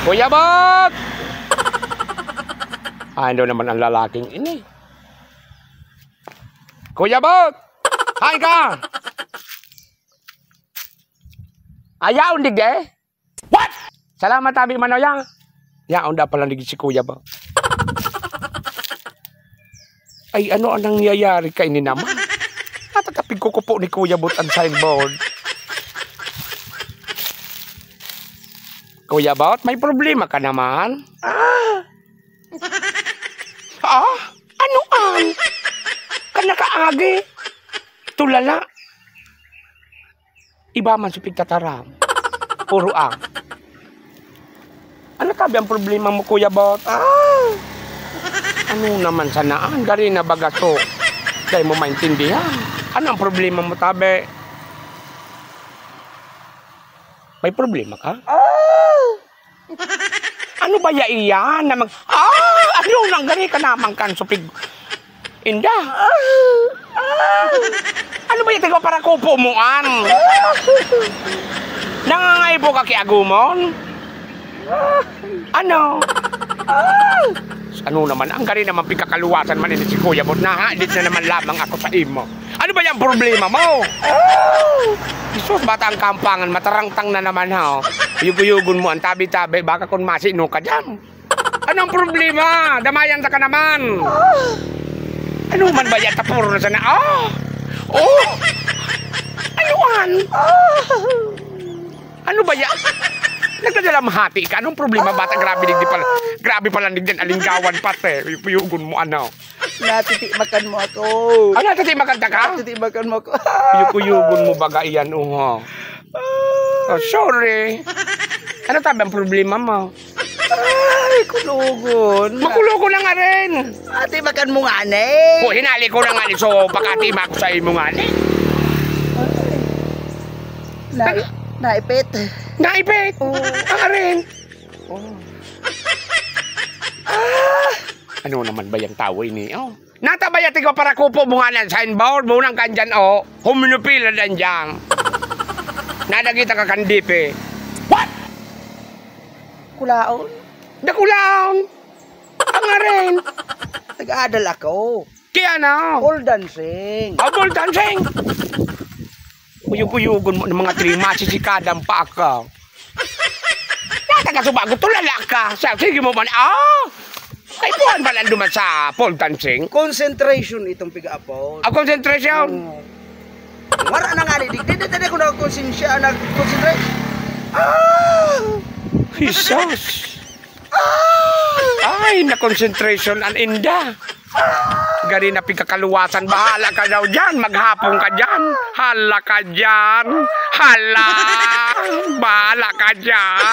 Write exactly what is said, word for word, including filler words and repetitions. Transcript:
Kuya Bot! Ano naman ang lalaking ini? Kuya Bot! Hain ka! Ayaw, digdi! What? Salamat, tabi, Manoy, ah. Yaon da pala ni si Kuya Bot. Ay, ano ang nangyayari kaini naman? Natatapig ko po ni Kuya Bot ang signboard. Kuya Bot, may problema ka naman? Ah? Ah? Ano ang? Ka nakaagi? Tulala? Iba man sa pigtataram. Puro ang. Ano tabi ang problema mo, Kuya Bot? Ah! Ano naman sanaan? Gari na bagaso. Dahil mo maintindihan. Ano ang problema mo, tabi? May problema ka? Ah! Ano ba ya iyan na mag-, ah! Ano nang gani ka naman kan supig? Inda? Ah! Ah! Ano ba yung tigwa para kupo mo, an? Nangangaibo ka ki agumon? Ano? Ah! Ano naman? Ang gani naman pigkakaluwasan man ini si Kuya Bot. Nahadit na naman lamang ako sa imo. Ano ba yung problema mo? Ah! Jesus, bata ang kampangan, matarangtang na naman, ha? Uyog-uyogon mo ang tabi-tabi, baka kung masino ka dyan. Anong problema? Damayan ta ka naman. Ano man ba yan? Tapuro na sana. Ah! Oh! Ano an? Ano ba yan? Nagdadalamhati ka? Anong problema, bata? Grabe, digdi pala. Grabe pala, digdi yan. Alinggawan, pate. Uyog-uyogon mo, ano? Natitimakan mo ako. Ah, natitimakan ta ka? Natitimakan mo ako. Uyog-uyogon mo baga iyan, oh. Ah. Oh, sorry. Ano tabi ang problema mo? Ay, kulogon. Makulogon na nga rin. Atimakan mo nga ni. Oh, hinali ko na nga ni. So, pakatimak ko sa imo nga ni. Na, naipit. Naipit? Oo. Ang arin. Oh. Ah! Ano naman ba yung tawo ini, oh? Nata ba yung tigo para kupo mo nga ng signboard? Munang kan dyan, oh. Huminupila dan dyan. Nadagita ka kan D P. What? Kulaon? Dakulaon. Ang arin. Nag-aadal ako. Kaya na. Pole dancing. Ah, pole dancing. Uyog-uyogon mo ng mga three, masisikadan pa ako. Nakakasubago, tulala ka. Sa, sige mo man, ah! Ay, buwan ba lang duman sa pole dancing? Concentration itong piga-apon. Ah, concentration? Oo. Wala na nga ni, di, di, di, di ko na konsensya, nag-concentrate. Ah! Jesus! Ay, na-concentration an inda. Gari na pigkakaluwasan. Bahala ka daw dyan. Maghapon ka dyan. Hala ka dyan. Hala. Bahala ka dyan.